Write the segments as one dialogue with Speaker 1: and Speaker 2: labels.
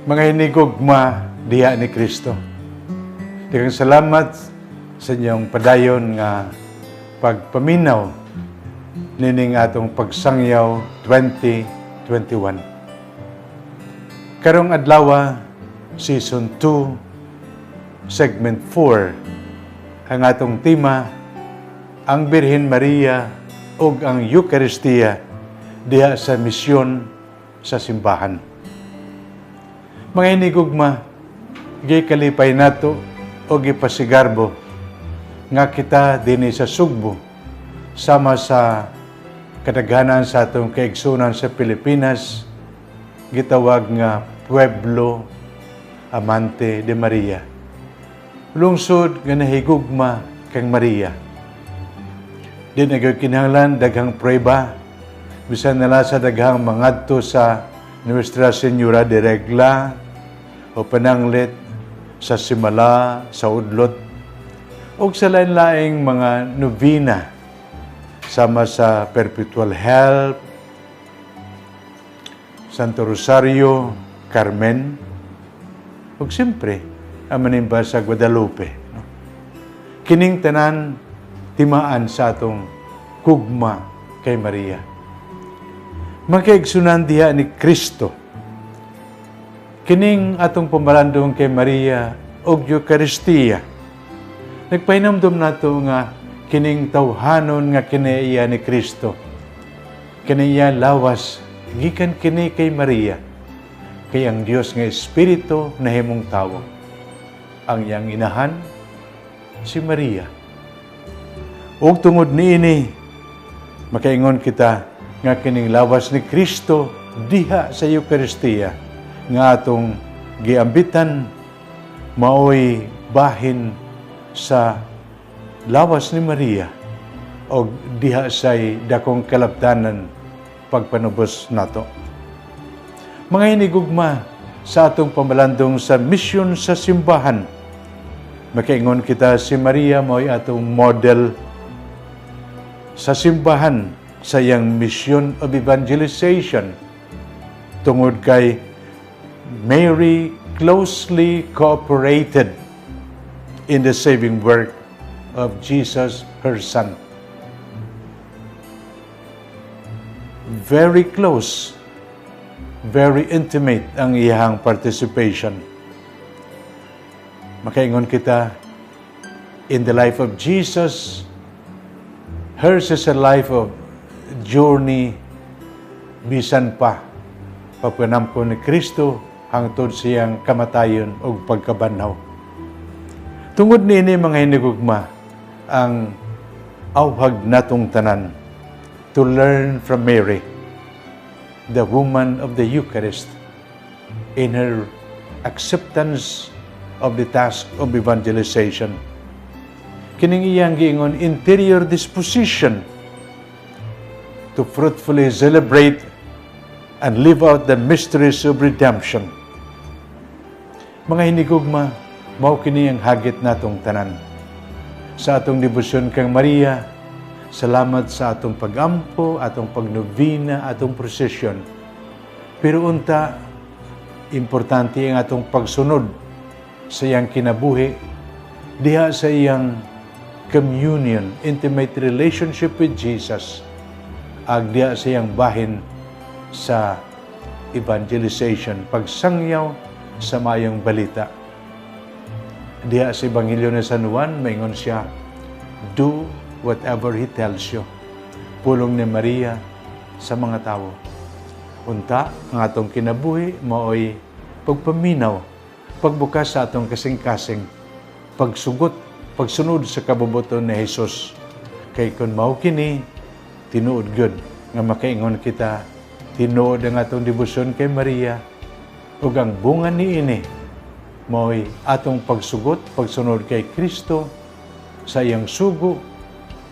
Speaker 1: Mga hinigugma diha ni Kristo, daghang salamat sa inyong padayon nga pagpaminaw nining atong pagsangyaw 2021. Karong adlaw, Season 2, Segment 4, ang atong tema, ang Birhen Maria ug ang Eucharistia diha sa misyon sa simbahan. Mga hinigugma, gikalipay nato o gipasigarbo nga kita dinhi sa Sugbo sama sa kadaghanan sa atong kaigsunan sa Pilipinas gitawag nga Pueblo Amante de Maria. Lungsod nga nahigugma kang Maria. Di na gyud kinahanglan daghang prueba bisan nala sa daghang mangadto sa Nuestra Señora de Regla o pananglit sa Simala, sa Udlot, o sa lain-laing mga novena sama sa Perpetual Help, Santo Rosario, Carmen, ug siyempre, ang manimba sa Guadalupe. No? Kining tanan timaan sa atong gugma kay Maria. Mga diha ni Kristo, kining atong pamalandong kay Maria og Eucharistia, nagpahinumdom nato nga kining tawhanon nga kinaiya ni Kristo, kini iya lawas, gikan kini kay Maria, kay ang Dios nga Espiritu nahimong tawo. Ang iyang inahan si Maria. Ug tungod niini, makaingon kita nga kining lawas ni Kristo diha sa Eucharistia nga atong giambitan maoy bahin sa lawas ni Maria og diha say dakong kalabtanan pagpanubos nato. Mga hinigugma, sa atong pamalandong sa misyon sa simbahan, makaingon kita si Maria mao'y atong model sa simbahan sa iyang mission of evangelization tungod kay Mary closely cooperated in the saving work of Jesus, her Son. Very close, very intimate ang iyang participation. Makaingon kita, in the life of Jesus, hers is a life of journey bisan pa pagpanampo ni Kristo hangtod siyang kamatayon ug pagkabanhaw. Tungod niini, mga hinigugma, ang awhag natong tanan to learn from Mary, the woman of the Eucharist, in her acceptance of the task of evangelization. Kining iyang giingon interior disposition to fruitfully celebrate and live out the mysteries of redemption. Mga hinigugma, mao kini ang hagit natong tanan. Sa atong debosyon kang Maria, salamat sa atong pagampo, atong pagnovena, atong prosesyon. Pero unta, importante ang atong pagsunod sa iyang kinabuhi, diha sa iyang communion, intimate relationship with Jesus, ag diha sa iyang bahin sa evangelization, pagsangyaw sa mayong balita. Diha sa Ebanghelyo ni San Juan, maingon siya, "Do whatever he tells you." Pulong ni Maria sa mga tao. Unta, ang atong kinabuhi, maoy pagpaminaw, pagbukas sa atong kasing-kasing, pagsugot, pagsunod sa kabubuton ni Jesus. Kay kung mao kini, tinuod gyud nga makaingon kita, tinuod ang atong debosyon kay Maria. Ug ang bunga niini mao'y atong pagsugot, pagsunod kay Kristo sa iyang sugo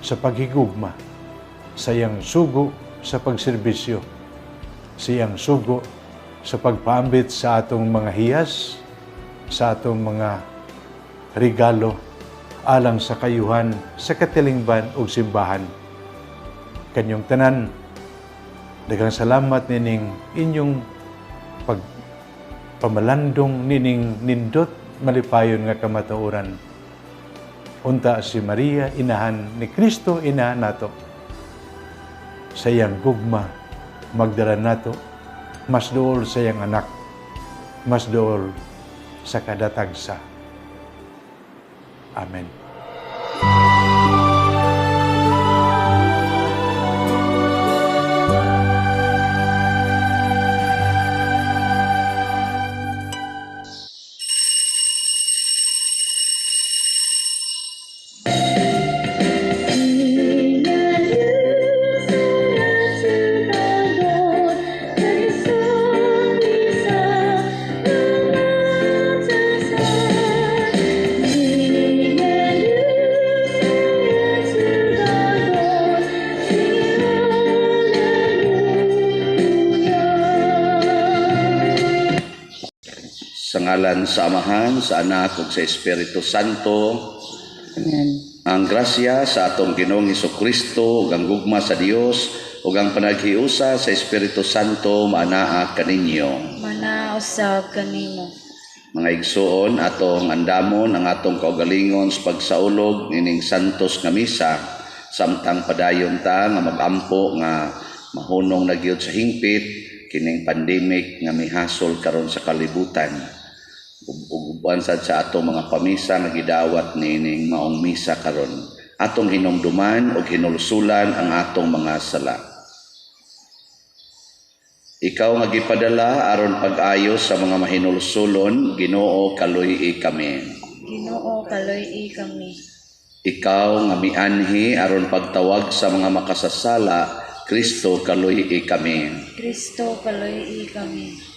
Speaker 1: sa paghigugma, sa iyang sugo sa pagserbisyo, sa iyang sugo sa pagpaambit sa atong mga hiyas, sa atong mga regalo alang sa kayuhan sa katilingban ug simbahan. Kanyong tanan, daghang salamat nining inyong pagpamalandong nining nindot malipayon nga kamatuoran. Unta si Maria, inahan ni Kristo, inahan nato. Sa iyang gugma, magdala nato, mas duol sa iyang anak, mas duol sa kadatagsa. Amen.
Speaker 2: Sa ngalan sa Amahan, sa Anak ug sa Espiritu Santo.
Speaker 3: Amen.
Speaker 2: Ang grasya sa atong Ginoong Kristo ug ang gugma sa Dios ug ang panaghiusa sa Espiritu Santo maanaa kaninyo.
Speaker 3: Manaa usab kanimo.
Speaker 2: Mga igsuon, atong andamon ang atong kaugalingon sa pagsaulog nining santos nga misa samtang padayon ta nga magampo nga mahunong na gyud sa hingpit kining pandemic nga mihasol karon sa kalibutan. Ug uban sad sa atong mga pamisa nga gidawat nining maong misa karon. Atong hinumduman ug hinulsulan ang atong mga sala. Ikaw nga gipadala aron pag-ayo sa mga mahinulsulon, Ginoo, kaluy-i kami.
Speaker 3: Ginoo, kaluy-i kami.
Speaker 2: Ikaw nga mianhi aron pagtawag sa mga makasasala, Kristo, kaluy-i kami.
Speaker 3: Kristo, kaluy-i kami.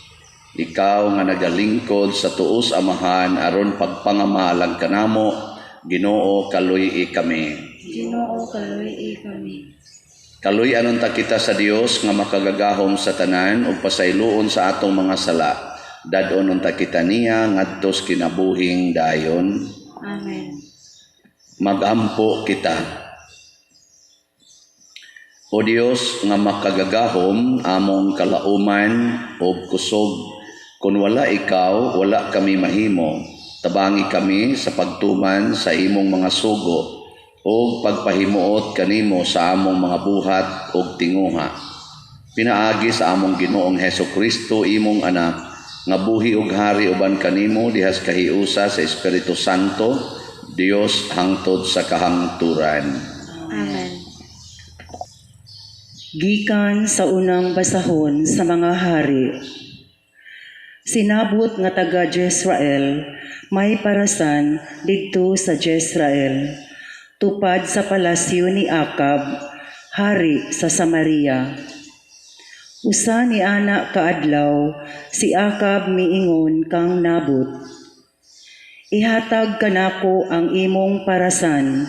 Speaker 2: Ikaw nga nagalingkod sa tuos Amahan aron pagpangamalang kanamo, Ginoo, kaluy-i kami.
Speaker 3: Ginoo, kaluy-i kami.
Speaker 2: Kaluy-anon ta kita sa Dios nga makagagahom sa tanan ug pasayloon sa atong mga sala. Dad-on unta kita niya ngadto sa kinabuhing dayon.
Speaker 3: Amen.
Speaker 2: Magampo kita. O Dios nga makagagahom, among kalauman ug kusog, kun wala ikaw, wala kami mahimo. Tabangi kami sa pagtuman sa imong mga sugo ug pagpahimuot kanimo sa among mga buhat ug tinguha. Pinaagi sa among Ginoong Heso Kristo, imong anak, nga buhi ug hari uban kanimo dihas kahiusa sa Espiritu Santo, Dios hangtod sa kahangturan.
Speaker 3: Amen.
Speaker 4: Gikan sa unang basahon sa mga hari. Si Nabot nga taga Jezreel may parasan didto sa Jezreel, tupad sa palasyo ni Akab, hari sa Samaria. Usa ni ana kaadlaw, si Akab miingon kang Nabot, "Ihatag kanako ang imong parasan,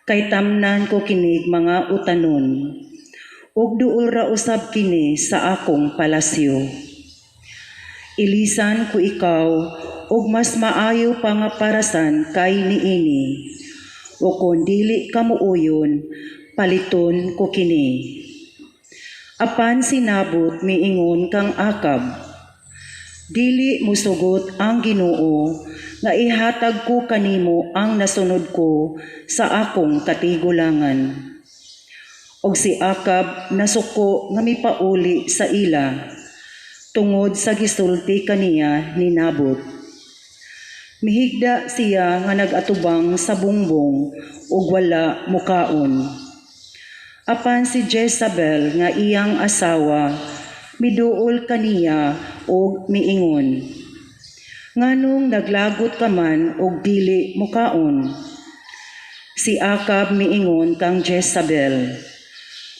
Speaker 4: kay tamnan ko kinig mga utanon, ug duol ra usab kini sa akong palasyo. Ilisan ko ikaw og mas maayo pa nga parasan kay niini. O kon dili ka muuyon, paliton ko kini." Apan si Nabot miingon kang Akab, "Dili musugot ang Ginoo nga ihatag ko kanimo ang nasunod ko sa akong katigulangan." Og si Akab nasuko nga mipauli sa ila tungod sa gisulti kaniya ni Nabot. Mihigda siya nga nag-atubang sa bungbong ug wala mukaon. Apan si Jezabel nga iyang asawa miduol kaniya og miingon, "Nganong naglagot ka man og dili mukaon?" Si Akab miingon kang Jezabel,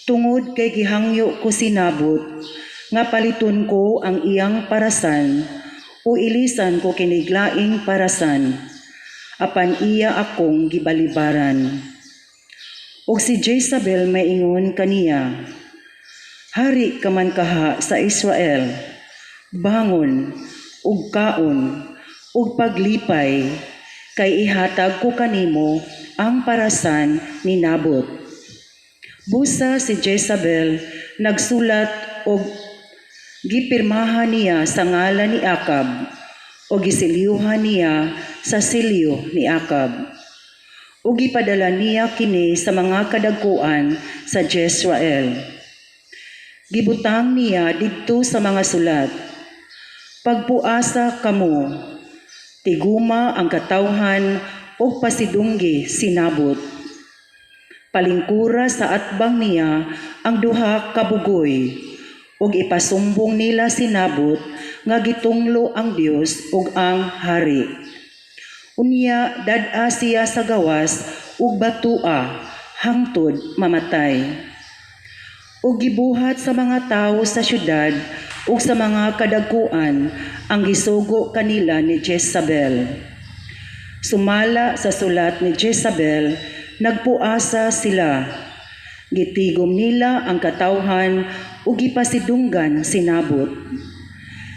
Speaker 4: "Tungod kay gihangyo ko si Nabot nga paliton ko ang iyang parasan o ilisan ko kinig laing parasan. Apan iya akong gibalibaran." Og si Jezabel maingon kaniya, "Hari ka man kaha sa Israel, bangon, ug kaon, ug paglipay, kay ihatag ko kanimo ang parasan ni Nabot." Busa si Jezabel nagsulat og gipirmahan niya sa ngalan ni Acab o giselyuhan niya sa selyo ni Acab. Ug gipadala niya kini sa mga kadagkuan sa Jezreel. Gibutang niya didto sa mga sulat, "Pagpuasa kamo, tiguma ang katawhan ug pasidunggi si Nabot. Palingkura sa atbang niya ang duha ka bugoy ug ipasumbong nila si Nabot nga gitunglo ang Dios ug ang hari. Unya dad-a siya sa gawas ug batua hangtod mamatay." Ug gibuhat sa mga tawo sa syudad ug sa mga kadagkuan ang gisugo kanila ni Jezabel. Sumala sa sulat ni Jezabel, nagpuasa sila. Gitigom nila ang katawhan ug gipasidunggan si Nabot.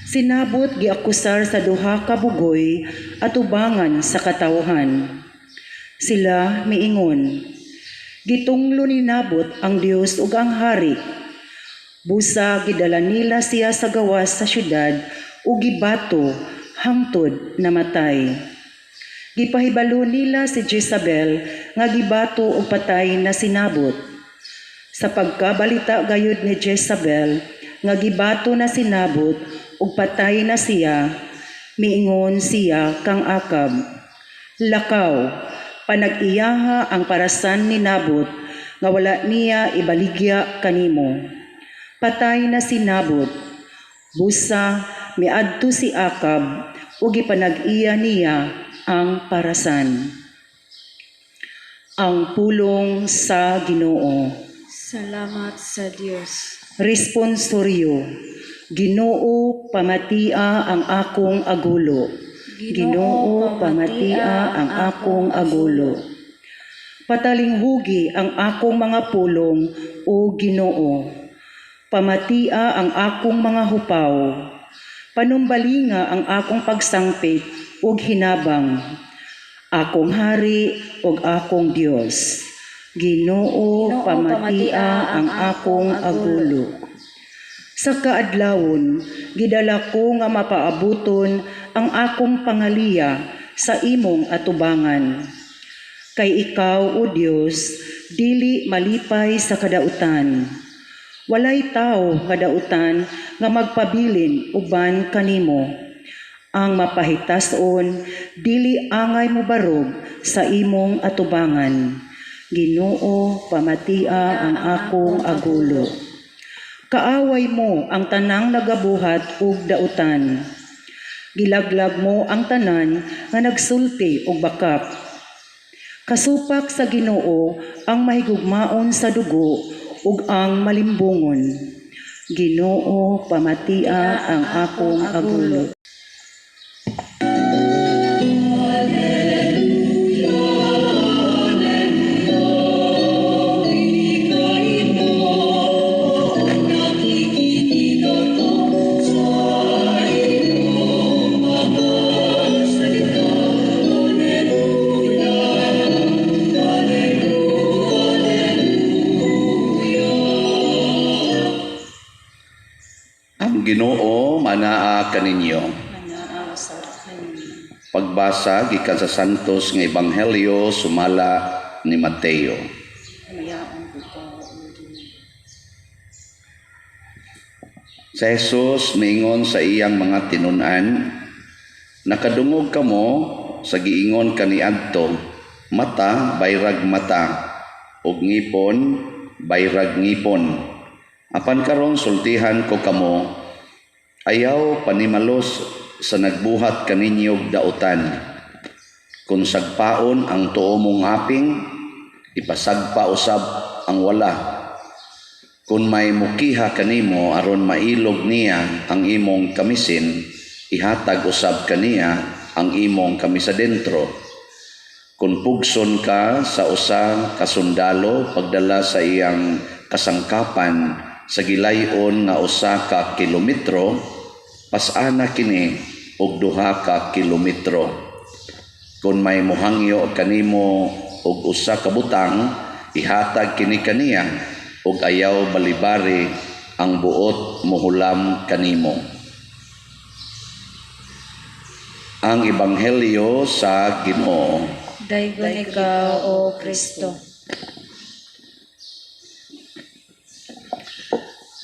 Speaker 4: Si Nabot giakusar sa duha ka bugoy atubangan sa katawhan. Sila miingon, "Gitunglo ni Nabot ang Dios ug ang hari." Busa gidala nila siya sa gawas sa syudad ug gibato hangtod namatay. Gipahibalo nila si Jezabel nga gibato og patay na si Nabot. Sa pagkabalita gayud ni Jezabel nga gibato na si Nabot ug patay na siya, miingon siya kang Acab, "Lakaw, panag-iyaha ang parasan ni Nabot nga wala niya ibaligya kanimo. Patay na si Nabot." Busa miadto si Acab ug gipanag-iya niya ang parasan. Ang pulong sa Ginoo.
Speaker 3: Salamat sa Dios.
Speaker 4: Responsoryo. Ginoo, pamatia ang akong agulo. Ginoo, pamatia ang akong agulo. Patalinghugi ang akong mga pulong, o Ginoo. Pamatia ang akong mga hupaw. Panumbalinga ang akong pagsangpit ug hinabang. Akong hari ug akong Dios. Ginoo,
Speaker 3: Ginoo,
Speaker 4: pamatia ang akong agulo. Sa kaadlawon, gidala ko nga mapaabuton ang akong pangaliya sa imong atubangan. Kay ikaw, O Dios, dili malipay sa kadautan. Walay tao nga dautan nga magpabilin uban kanimo. Ang mapahitason dili angay mobarog sa imong atubangan. Ginoo, pamatia ang akong agulo. Kaaway mo ang tanang nagabuhat og dautan. Gilaglag mo ang tanan nga nagsulti og bakak. Kasupak sa Ginoo ang mahigugmaon sa dugo ug ang malimbungon. Ginoo, pamatia ang akong agulo.
Speaker 2: Ang Ginoo manaa kaninyo. Pagbasa gikan sa Santos nga Ebanghelyo sumala ni Mateo. Sa Jesus miingon sa iyang mga tinun-an, "Nakadungog kamo sa giingon kaniadto, mata bayrag mata ug ngipon bayrag ngipon. Apan karon sultihan ko kamo, ayaw panimalos sa nagbuhat kaninyog dautan. Kung sagpaon ang tuo mong aping, ipasagpa usab ang wala. Kung may mukiha kanimo aron mailog niya ang imong kamisin, ihatag usab kaniya ang imong kamisa dentro. Kung pugson ka sa usa ka sundalo pagdala sa iyang kasangkapan sa gilayon nga 1 ka kilometro, pas-ana kini og 2 ka kilometro. Kung may muhangyo kanimo og usa ka butang, ihatag kini kaniya ug ayaw balibari ang buot mohulam kanimo. Ang Ebanghelyo sa Ginoo.
Speaker 3: Daygon ikaw, O Kristo.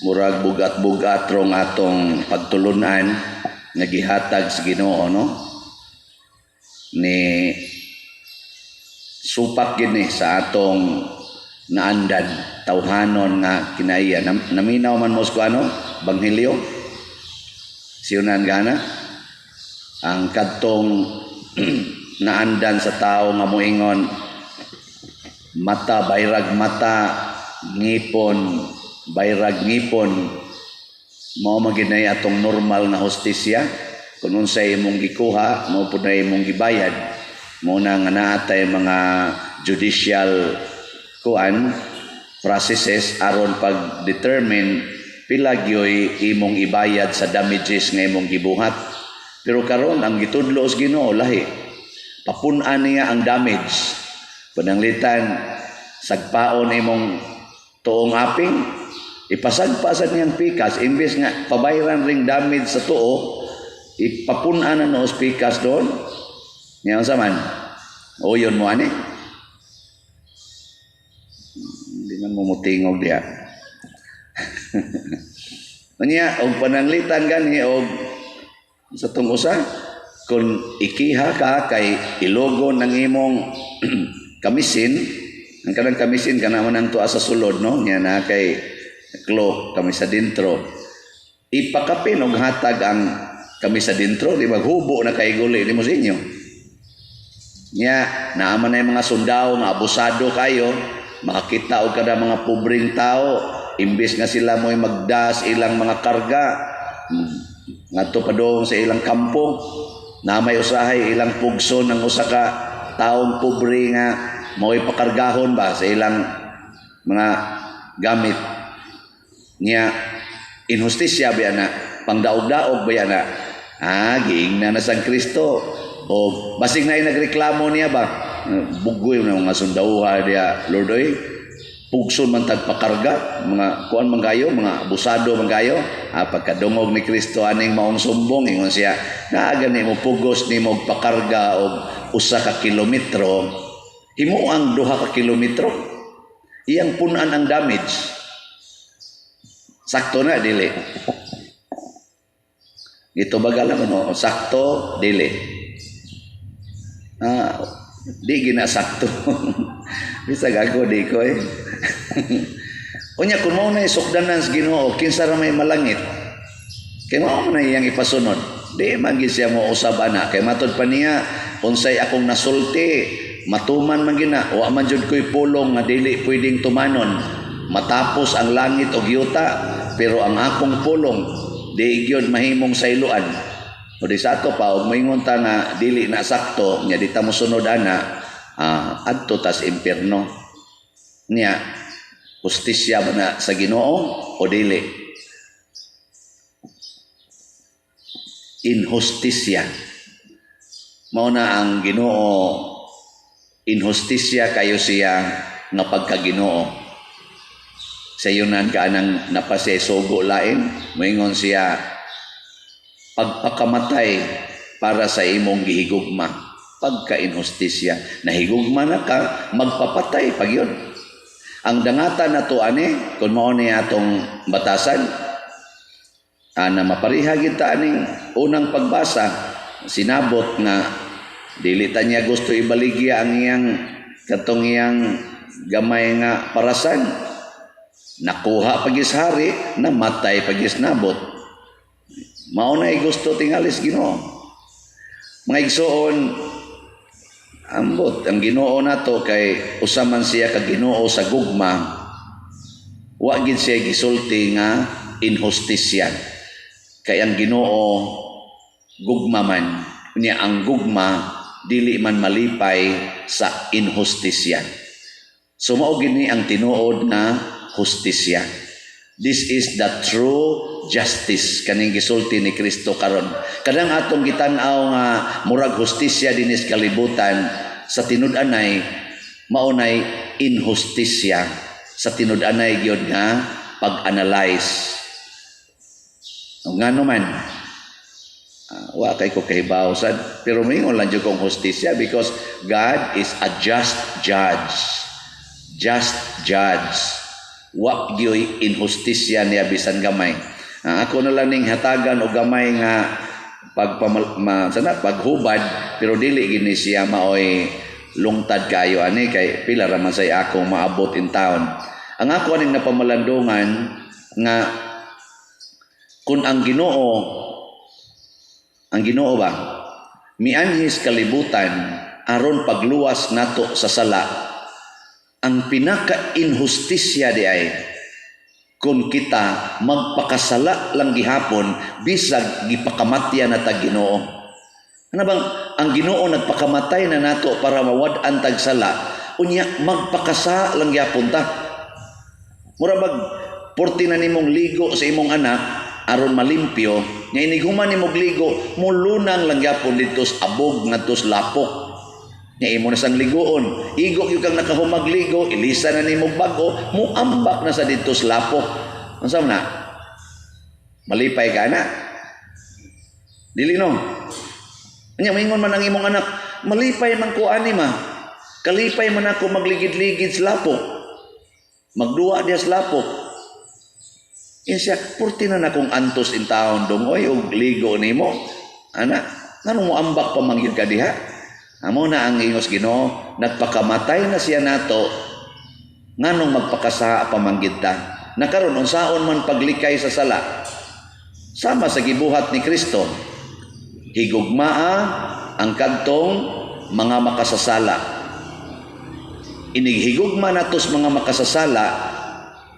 Speaker 2: Murag bugat-bugat rong atong pagtulunan nga gihatag sa Ginoo, no? Ni supak gini sa atong naandan tawhanon nga kinaiya. Naminaw man mo sa ano Banghelyo, siyunan gana ang kadtong naandan sa tao nga moingon mata bayrag mata, ngipon bayrag ngipon. Mao man gid atong normal nga hustisya. Kung unsay imong gikuha, mao pud na imong gibayad. Mao na nga naa tay mga judicial kuan processes aron pag determine pila gyoy imong ibayad sa damages nga imong gibuhat. Pero karon ang gitudlo sa Ginoo lahi. Papun-an niya ang damage. Pananglitan sagpaon imong tuong aping, ipasagpa sa niyang pikas. Imbes nga pabayran ring damage sa tuo, ipapun-an na noos pikas doon niya. Unsa man uyon mo ani? Hindi man mo mutingog diha. Unya, og pananglitan gani og sa tong usa, kung ikiha ka kay ilogon ng imong kamisin, ang kanang kamisin kana man ang tuwa sa sulod, no, nya na kay cloak kami sa dentro, ipakapin og hatag ang kami sa dentro. Di maghubo na kay guli nimo sa inyo. Nya naa man na mga sundao nga abusado kayo, makakita og kada mga pobreng tao, imbes nga sila mo'y magdas ilang mga karga ngadto pa doon sa ilang kampo, na may usahay ilang pugso ng usa ka taong pobre nga mao'y pakargahon ba sa ilang mga gamit niya. Inhustisya ba na? Pangdaog-daog ba na? Giingna na sang Kristo o basig na nagreklamo niya ba, bugoy na mga sundauha diya, Lord oy, pugson man tag pakarga, mga kuan man kayo, mga abusado man kayo. Pagkadungog ni Kristo aning maong sumbong, ingon siya, naa gani mo pugos nimo og pakarga og 1 ka kilometro, himo ang 2 ka kilometro, iyang punan ang damage. Sakto na dili? Ito ba alam no? Sakto dili? Di gina sakto. Bisag ako di ko eh. Unya kung mao na isukdanan sa Ginoo, kinsa ra may malangit? Kay mao man na iyang ipasunod. Di man gid siya mo usab ana, kay matod pa niya, unsay akong nasulti matuman man gina, wa man jud ko'y pulong nga dili pwedeng tumanon. Matapos ang langit og yuta, pero ang akong pulong di gyud mahimong sayloan. O di sa ato pa, og moingon ta nga dili na sakto nya di ta mosunod ana, adto tas impierno. Niya hustisya ba na sa Ginoo o dili? Inhustisya. Mao na ang Ginoo, inhustisya kayo siya nga pagka-Ginoo. Sa yunan ka anang napase sugo lain, moingon siya pagpakamatay para sa imong gihigugma. Pagka-inhustisya, nahigugma na ka, magpapatay pag yun. Ang dangatan na to ani, kung mao ni atong batasan, ana mapariha kita aning unang pagbasa, sinabot nga dili ta niya gusto ibaligya ang iyang katong iyang gamay nga parasan. Nakuha pagis hari, namatay pagis nabot. Mao na gusto tingalis Ginoo. Mga igsoon, ambot ang Ginoo nato kay usa man siya ka Ginoo sa gugma. Wa gid siya gisulti nga inhustisya. Kay ang Ginoo Gugma man. Unya ang gugma dili man malipay sa inhustisya. So mao gini ang tinuod nga hustisya. This is the true justice kaning gisulti ni Kristo karon. Kanang atong gitan-aw nga murag hustisya dinis kalibutan, sa tinud-anay mao nay inhustisya sa tinud-anay gyud nga pag-analyze. Ngano man? Wa kay ko kahibaw sad, pero moingon lang jud kong hustisya because God is a just judge. Just judge. Wa gyoy inhustisya niya bisan gamay. Ako na lang ning hatagan og gamay nga pagpamal ma, sana paghubad, pero dili gini siya maoy lungtad kayo ani kay pila ra man say akong maabot in town. Ang ako aning napamalandungan nga kung ang Ginoo ba mianhis kalibutan aron pagluwas nato sa sala, ang pinaka-inhustisya di ay kung kita magpakasala lang gihapon bisag gipakamatya na tag Ginoo. Ano bang ang Ginoo nagpakamatay na nato para mawad-an tag sala, unya magpakasa lang gihapon ta. Mura bag porti na nimong ligo sa imong anak aron malimpyo, nya inig human nimong ligo, mulunang lang gyapon didto sa abog ngadto sa lapok. Nya imo na sang ligoon. Igo gyud kang nakahumag ligo, ilisa na nimo bag-o, muambak na sa didto sa lapok. Unsa man na? Malipay ka na? Dili, no? Nya moingon man ang imong anak, "Malipay man ko ani, Ma. Kalipay man ako magligid-ligid sa lapok. Magduwa diya sa lapok." Yan siya, "Purti na na kong antos in town dong, oy, og ligo nimo. Ana, nganong mo ambak pa man gyud ka diha?" Amo na ang ingos Ginoo, nagpakamatay na siya nato, nganong magpakasaha pa man gyud ta? Nakaron unsaon man paglikay sa sala? Sama sa gibuhat ni Kristo. Higugmaa ang kadtong mga makasasala. Inighigugma natos mga makasasala,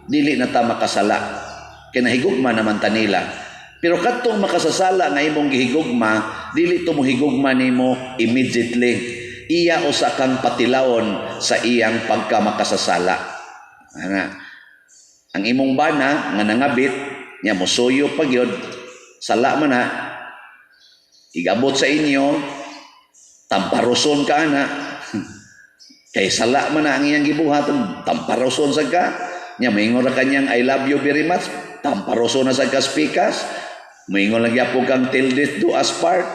Speaker 2: dili na ta makasala. Kay nahigugma naman ta nila. Pero kadtong makasasala nga imong gihigugma, dili to mohigugma nimo immediately. Iya usa kang patilawon sa iyang pagkamakasasala. Ana. Ang imong bana nga nangabit, nya mosuyo pa gyud, sala man na, igabot sa inyo, tamparoson ka ana. Kay sala man na ang iyang gibuhat, tamparoson sa ka. Nya moingon ra kanyang "I love you very much," tamparoson na sa ka spikas. Moingon lang gyapon kang "Till death do us part."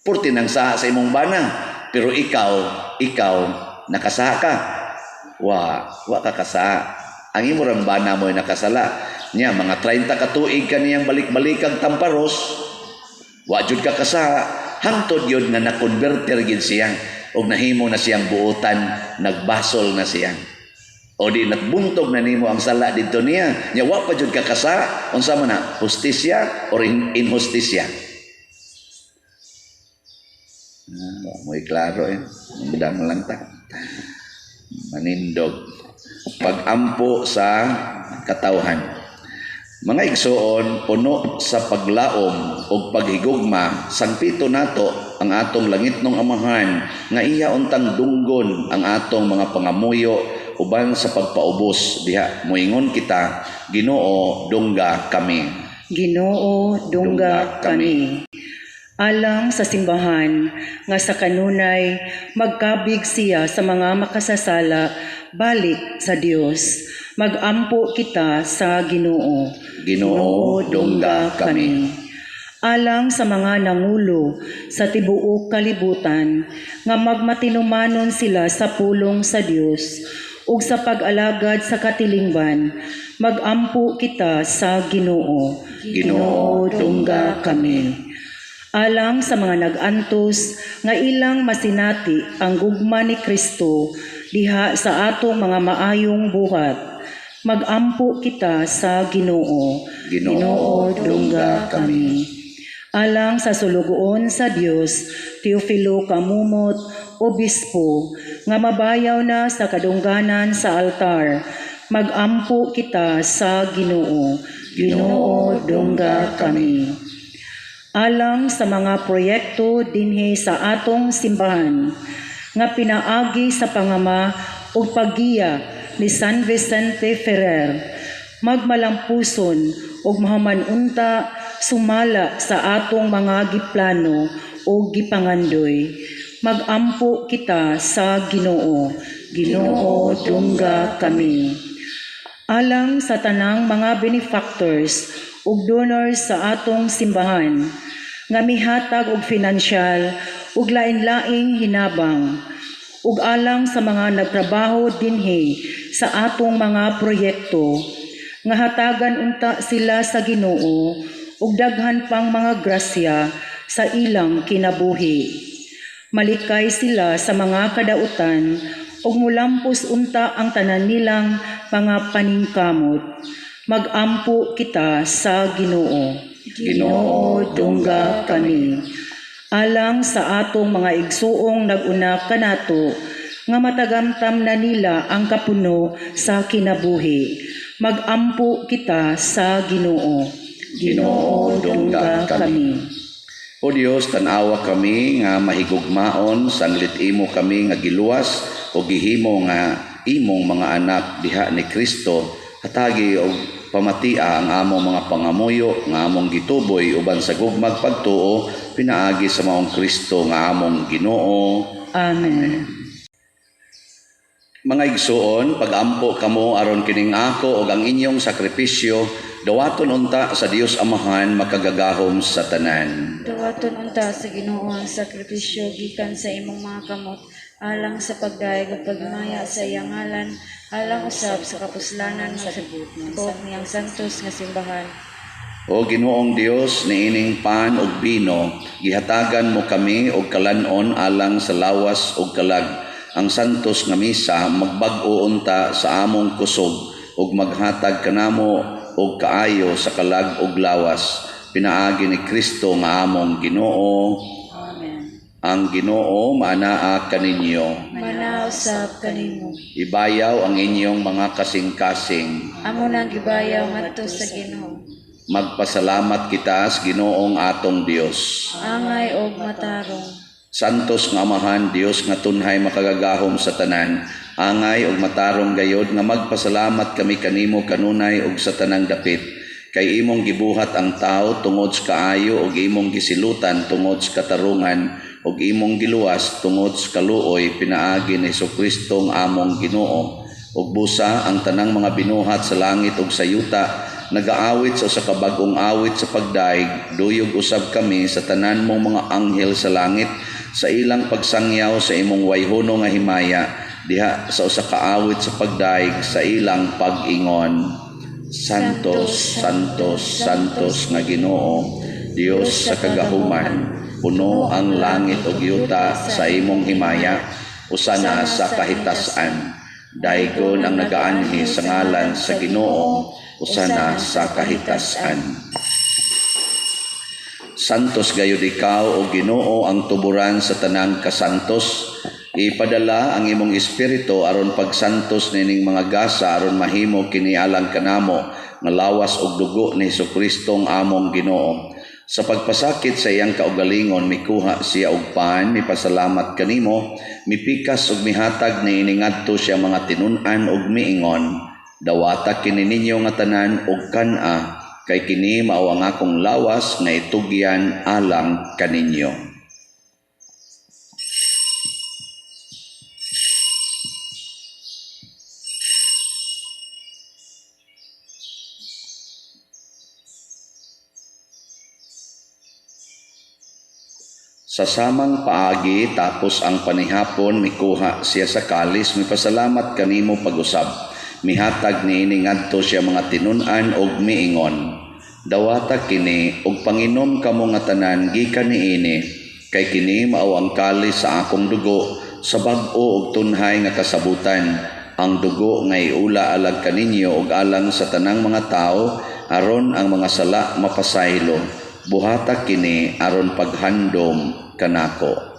Speaker 2: Purti nang sa imong bana. Pero ikaw, ikaw, nakasaha ka? Wa, wa ka kasaha. Ang imo rang bana mo'y nakasala. Nya, mga 30 ka tuig ka niyang balik-balikang tamparos, wa jud ka kasaha, hangtod yun nga na-converter gid siya og nahimo na siyang buotan, nagbasol na siya. O di nagbuntog na nimo ang sala didto niya. Nya wa pa jud ka kasa, unsa man na? Hustisya or inhustisya? Ah, mo'y klaro eh. Undang lang ta. Manindog. Pagampo sa katawhan. Mga igsoon, puno sa paglaom ug paghigugma, sangpito nato ang atong langitnong Amahan nga iya untang dunggon ang atong mga pangamuyo uban sa pagpaubos diha moingon kita, "Ginoo, dungga kami."
Speaker 4: Ginoo, dungga
Speaker 2: Dungga kami.
Speaker 4: Kami. Alang sa simbahan nga sa kanunay magkabig siya sa mga makasasala balik sa Dios. Magampo kita sa Ginoo.
Speaker 2: Ginoo, dungga kami.
Speaker 4: Alang sa mga nangulo sa tibuok kalibutan nga magmatinumanon sila sa pulong sa Dios ug sa pag-alagad sa katilingban, magampo kita sa Ginoo.
Speaker 2: Ginoo, dungga
Speaker 4: kami. Alang sa mga nag-antos nga ilang masinati ang gugma ni Kristo diha sa atong mga maayong buhat, magampo kita sa Ginoo.
Speaker 2: Ginoo, dungga
Speaker 4: kami. Alang sa sulugoon sa Dios, Teofilo Camomot, Obispo, nga mabayaw na sa kadungganan sa altar, magampo kita sa Ginoo. Ginoo, dungga kami. Alang sa mga proyekto dinhi sa atong simbahan nga pinaagi sa pangama ug paggiya ni San Vicente Ferrer, magmalampuson ug mahuman unta sumala sa atong mga giplano ug gipangandoy. Magampo kita sa Ginoo. Ginoo, dungga kami. Alang sa tanang mga benefactors ug donors sa atong simbahan nga mihatag og finansyal ug lain-laing hinabang, ug alang sa mga nagtrabaho dinhi sa atong mga proyekto, nga hatagan unta sila sa Ginoo ug daghan pang mga grasya sa ilang kinabuhi. Malikay sila sa mga kadautan ug mulampos unta ang tanan nilang mga paningkamot. Magampo kita sa Ginoo.
Speaker 2: Ginoo,
Speaker 4: dungga kami. Alang sa atong mga igsuong nag-una kanato nga matagamtam na nila ang kapuno sa kinabuhi. Magampo kita sa Ginoo.
Speaker 2: Ginoo, dungga kami. O Dios, tan-awa kami nga mahigugmaon, sanglit imo kami nga giluwas o gihimo nga imong mga anak diha ni Kristo. Hatagi og pamatia ang among mga pangamuyo nga among gituboy uban sa gugmag pagtuo pinaagi sa maong Kristo nga among Ginoo.
Speaker 4: Amen.
Speaker 2: Mga igsuon, pagampo kamo aron kining ako og ang inyong sakripisyo dawaton unta sa Dios Amahan makagagahom sa tanan.
Speaker 3: Dawaton unta sa Ginoo ang sakripisyo gikan sa imong mga kamot alang sa pagdayeg ug pagmaya sa iyang ngalan, alang usab sa kapuslanan sa ug niyang santos nga simbahan.
Speaker 2: O Ginoong Dios, niining pan ug bino, gihatagan mo kami og kalan-on alang sa lawas ug kalag. Ang santos nga misa magbag-o unta sa among kusog ug maghatag kanamo og kaayo sa kalag ug lawas. Pinaagi ni Kristo nga among Ginoo.
Speaker 3: Amen.
Speaker 2: Ang Ginoo maanaa kaninyo.
Speaker 3: Manaw usab kanimo.
Speaker 2: Ibayaw ang inyong mga kasing-kasing.
Speaker 3: Amo nang gibayaw ngadto sa Ginoo.
Speaker 2: Magpasalamat kita sa Ginoong atong Dios.
Speaker 3: Angay og matarong.
Speaker 2: Santos nga Amahan, Dios nga tunhay makagagahom sa tanan, angay ug matarong gayod nga magpasalamat kami kanimo kanunay ug sa tanang dapit. Kay imong gibuhat ang tao tungod sa kaayo ug imong gisilutan tungod sa katarungan ug imong giluwas tungod sa kaluoy pinaagi ni Hesukristo nga among Ginoo. Ug busa ang tanang mga binuhat sa langit ug sa yuta nagaawit sa usa ka bag-ong awit sa pagdaig, duyog usab kami sa tanan mong mga anghel sa langit sa ilang pagsangyaw sa imong wayhono nga himaya diha sa usa ka awit sa pagdaig sa ilang pag-ingon. Santos, Santos, Santos nga Ginoo, Dios sa kagahuman, puno ang langit ug yuta sa imong himaya, usana sa kahitasan. Daygon ang nagaanhi sa ngalan sa Ginoo, usana sa kahitasan. Santos gayud ikaw o Ginoo ang tuburan sa tanang kasantos. Ipadala ang imong espiritu aron pagsantos nining mga gasa aron mahimo kini alang kanamo nga lawas ug dugo ni Hesukristong among Ginoo. Sa pagpasakit sa iyang kaugalingon mikuha siya og pan, mipasalamat kanimo, mipikas ug mihatag niini ngadto siya mga tinun-an ug miingon: Dawata kini ninyo nga tanan ug kan-a, kay kini mao ang akong lawas nga itugyan alang kaninyo. Sa samang paagi tapos ang panihapon mikuha siya sa kalis, mipasalamat kanimo pag-usab. Mihatag niini ngadto siya mga tinun-an og miingon: Dawata kini og panginom kamo nga tanan gikan niini, kay kini mao ang kalis sa akong dugo sa bag-o og tunhay nga kasabutan, ang dugo nga iula alang kaninyo ug alang sa tanang mga tawo aron ang mga sala mapasaylo. Buhata kini aron paghandom kanako.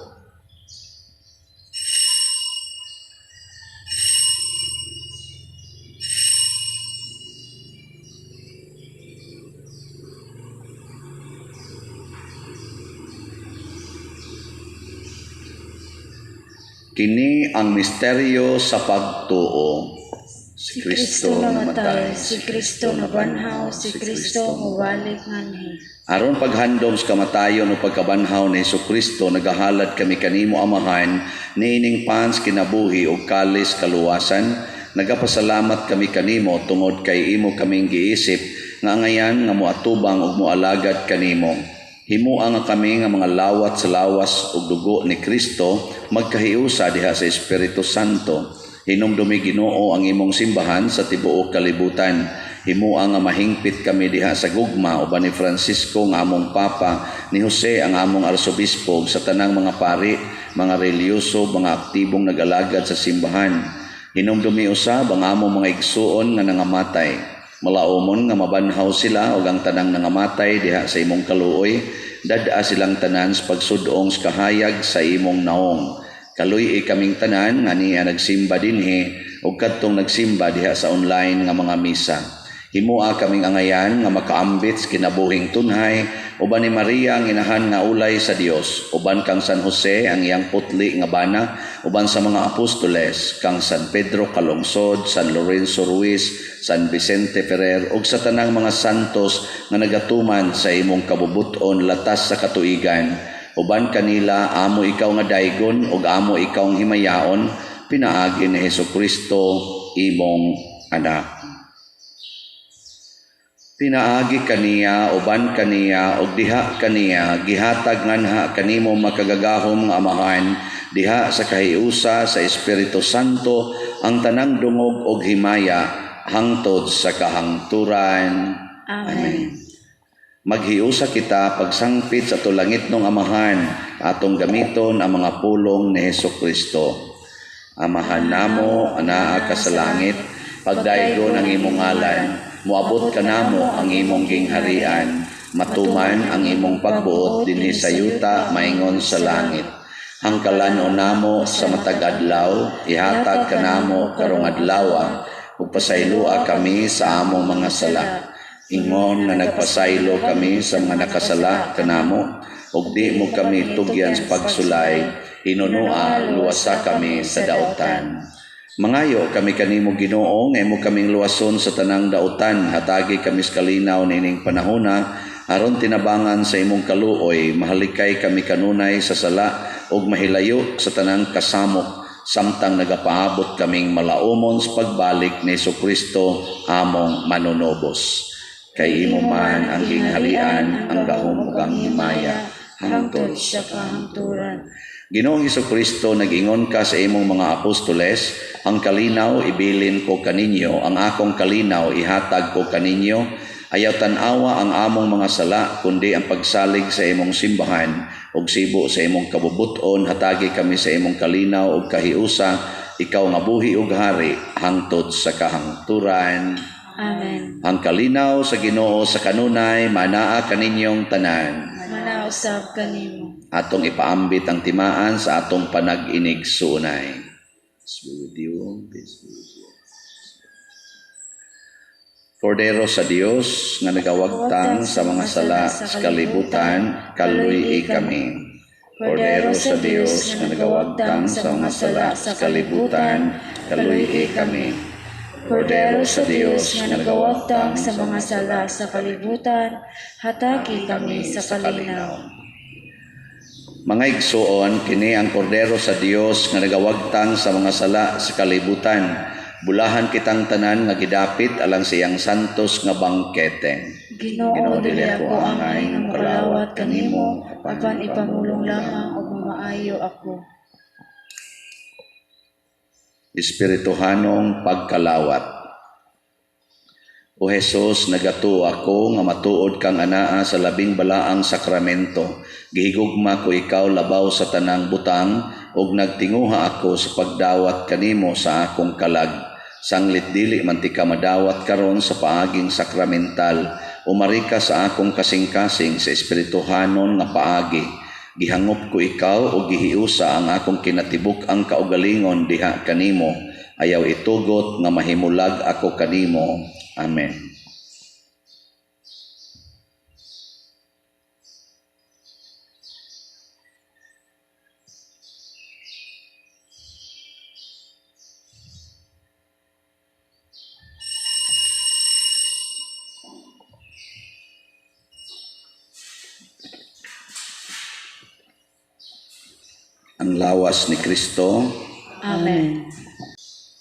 Speaker 2: Kini ang misteryo sa pagtuo.
Speaker 3: Si Kristo namatay, si Kristo nabanhaw, si Kristo mubalik nganhi.
Speaker 2: Aron paghandom sa kamatayon o pagkabanhaw ni Hesukristo, nagahalad kami kanimo, Amahan, niining pans kinabuhi ug kalis kaluwasan. Nagapasalamat kami kanimo tungod kay imo kaming giisip nga angayan nga moatubang ug moalagad kanimo. Himua nga kami nga mga lawat sa lawas ug dugo ni Kristo magkahiusa diha sa Espiritu Santo. Hinumdumi, Ginoo, ang imong simbahan sa tibuok kalibutan. Himua nga mahingpit kami diha sa gugma uban ni Francisco nga among Papa, ni Jose ang among Arsobispo, ug sa tanang mga pari, mga relihiyoso, mga aktibong nagalagad sa simbahan. Hinumdumi usab ang among mga igsuon nga nangamatay. Malaumon nga mabanhaw sila ug ang tanang nangamatay diha sa imong kaluoy, dad-a silang tanan sa pagsudong sa kahayag sa imong naong. Kaluy-i kaming tanan nga niya nagsimba dinhi ug kadtong nagsimba diha sa online nga mga misa. Himua kaming angayan nga makaambit sa kinabuhing tunhay uban ni Maria ang inahan nga ulay sa Dios, uban kang San Jose ang iyang putli nga bana, uban sa mga apostoles, kang San Pedro Calungsod, San Lorenzo Ruiz, San Vicente Ferrer ug sa tanang mga santos nga nagatuman sa imong kabubut-on latas sa katuigan. Uban kanila amo ikaw nga daygon ug amo ikaw ang himayaon pinaagi ni Hesukristo imong anak. Pinaagi kaniya, uban kaniya, ug diha kaniya, gihatag nganha kanimo makagagahom nga Amahan, diha sa kahiusa sa Espiritu Santo, ang tanang dungog ug himaya hangtod sa kahangturan.
Speaker 3: Amen.
Speaker 2: Maghiusa kita pagsangpit sa atong langitnong Amahan, atong gamiton ang mga pulong ni Hesukristo. Amahan namo, anaa ka sa langit, pagdaygon ang imong ngalan, moabot kanamo ang imong gingharian, matuman ang imong pagbuot dinhi sa yuta maingon sa langit. Ang kalan-on namo sa matag adlaw, ihatag kanamo karong adlaw, ug pasayloa kami sa among mga sala, ingon nga nagpasaylo kami sa mga nakasala kanamo, ug di mo kami tugyan sa pagsulay, hinunua luwasa kami sa dautan. Mangayo kami kanimo, Ginoo, nga imo kaming luwason sa tanang dautan. Hatagi kami sa kalinaw niining panahona aron tinabangan sa imong kaluoy mahalikay kami kanunay sa sala ug mahilayo sa tanang kasamok samtang nagapaabot kaming malaumon sa pagbalik ni Kristo among manunubos. Kay imo man ang gingharian, ang gahom ug ang himaya
Speaker 3: hangtod sa kahangturan.
Speaker 2: Ginoong Hesukristo, nag-ingon ka sa imong mga apostoles, "Ang kalinaw ibilin ko kaninyo, ang akong kalinaw ihatag ko kaninyo." Ayaw tan-awa ang among mga sala, kundi ang pagsalig sa imong simbahan, ug sibo sa imong kabubuton, hatagi kami sa imong kalinaw ug kahiusa, ikaw nga buhi ug hari hangtod sa kahangturan.
Speaker 3: Amen.
Speaker 2: Ang kalinaw sa Ginoo sa kanunay manaa kaninyong tanan.
Speaker 3: Manaa usab kanimo.
Speaker 2: Atong ipaambit ang timaan sa atong panag-inigsuonay. Peace be with you. Peace be with you. Kordero sa Dios nga nagawagtang sa mga sala sa kalibutan, kaluy-i kami. Kordero sa Dios nga nagawagtang sa mga sala sa kalibutan, kaluy-i kami.
Speaker 3: Kordero sa Dios nga nagawagtang sa mga sala sa kalibutan, hatagi kami sa kalinaw.
Speaker 2: Mga igsuon, kini ang kordero sa Dios nga nagawagtang sa mga sala sa kalibutan. Bulahan kitang tanan nga gidapit alang sa iyang santos nga bangkete.
Speaker 3: Ginoo, dili ako angay nga mokalawat kanimo, apan ipamulong lamang ug mamaayo ako.
Speaker 2: Espirituhanong pagkalawat. O Jesus, nagatuo ako nga matuod kang anaa sa labing balaang sakramento. Gihigugma ko ikaw labaw sa tanang butang ug nagtinguha ako sa pagdawat kanimo sa akong kalag. Sanglit dili man tika madawat karon sa paaging sakramental, umari ka sa akong kasing-kasing sa espirituhanon nga paagi. Gihangop ko ikaw ug gihiusa ang akong kinatibuk-ang kaugalingon diha kanimo. Ayaw itugot nga mahimulag ako kanimo. Amen. Ang lawas ni Kristo.
Speaker 3: Amen.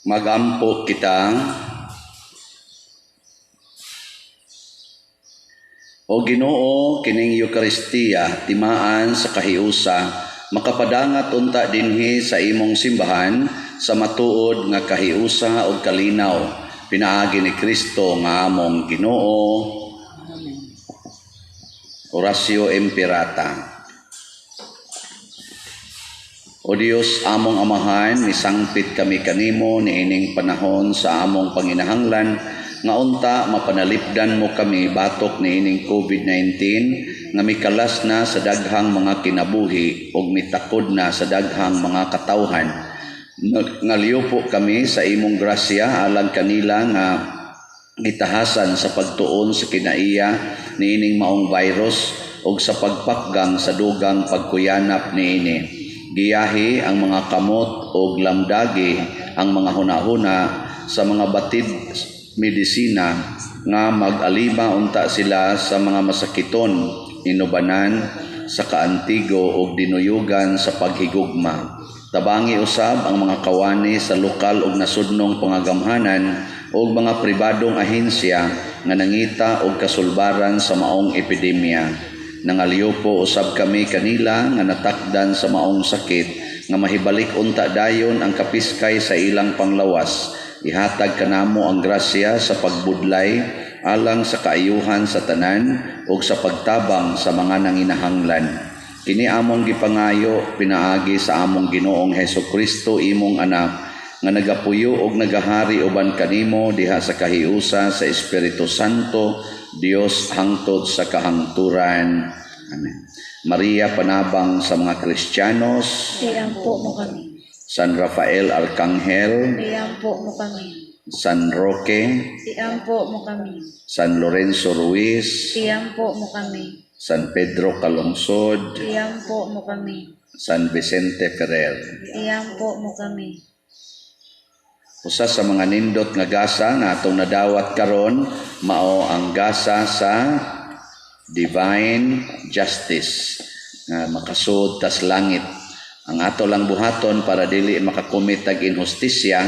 Speaker 2: Magampo kita. O Ginoo, kining Eukaristiya timaan sa kahiusa, makapadangat unta dinhi sa imong simbahan sa matuod nga kahiusa ug kalinaw pinaagi ni Kristo nga among Ginoo.
Speaker 4: Amen.
Speaker 2: Oratio Imperata. O Dios, among Amahan, misangpit kami kanimo niining panahon sa among panginahanglan nga unta mapanalipdan mo kami batok niining COVID-19 nga mikalas na sa daghang mga kinabuhi ug mitakod na sa daghang mga katawhan. Ngaliyupo kami sa imong grasya alang kanila nga gitahasan sa pagtuon sa kinaiya niining maong virus ug sa pagpakgang sa dugang pagkuyanap niini. Giyahi ang mga kamot ug lamdagi ang mga hunahuna sa mga batid medisina nga mag-alima unta sila sa mga masakiton, inubanan sa kaantigo ug dinuyugan sa paghigugma. Tabangi usab ang mga kawani sa lokal ug nasudnong pangagamhanan ug mga pribadong ahensya nga nangita og kasulbaran sa maong epidemya. Nangaliyupo usab kami kanila nga natakdan sa maong sakit nga mahibalik unta dayon ang kapiskay sa ilang panglawas. Ihatag kanamo ang grasya sa pagbudlay alang sa kaayuhan sa tanan ug sa pagtabang sa mga nanginahanglan. Kini among gipangayo pinaagi sa among Ginoong Hesus Kristo, imong anak, nga nagapuyo og nagahari uban kanimo diha sa kahiusa sa Espiritu Santo, Dios, hangtod sa kahangturan. Amen. Maria, panabang sa mga Kristiyanos,
Speaker 3: Iampo mo kami.
Speaker 2: San Rafael Arcangel,
Speaker 3: Iampo mo kami.
Speaker 2: San Roque,
Speaker 3: Iampo mo kami.
Speaker 2: San Lorenzo Ruiz,
Speaker 3: Iampo mo kami.
Speaker 2: San Pedro Calungsod,
Speaker 3: Iampo mo kami.
Speaker 2: San Vicente Ferrer.
Speaker 3: Iampo mo kami.
Speaker 2: Usa sa mga nindot nga gasa nga atong nadawat karon mao ang gasa sa divine justice nga makasud tas langit. Ang ato lang buhaton para dili makakomit og inhustisya,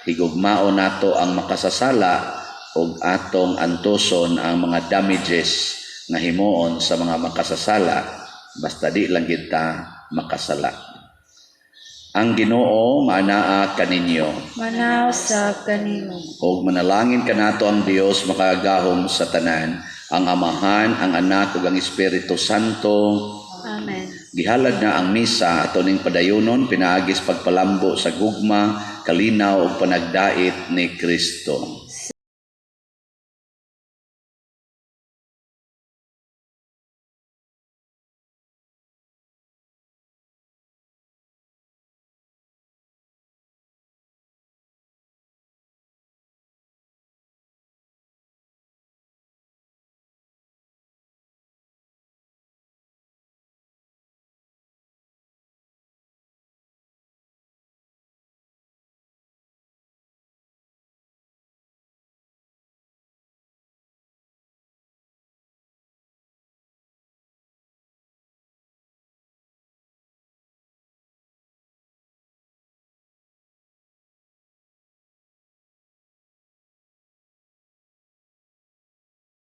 Speaker 2: higugmaon nato ang makasasala ug atong antuson ang mga damages nga himuon sa mga makasasala, basta di lang kita makasala. Ang Ginoo maanaa kaninyo.
Speaker 3: Manaw sab kanimo.
Speaker 2: Ug manalangin kanato ang Dios makagagahom sa tanan, ang Amahan, ang Anak ug ang Espiritu Santo.
Speaker 3: Amen.
Speaker 2: Gihalad na ang misa, ato ning padayonon pinaagi sa pagpalambo sa gugma, kalinaw ug panagdait ni Kristo.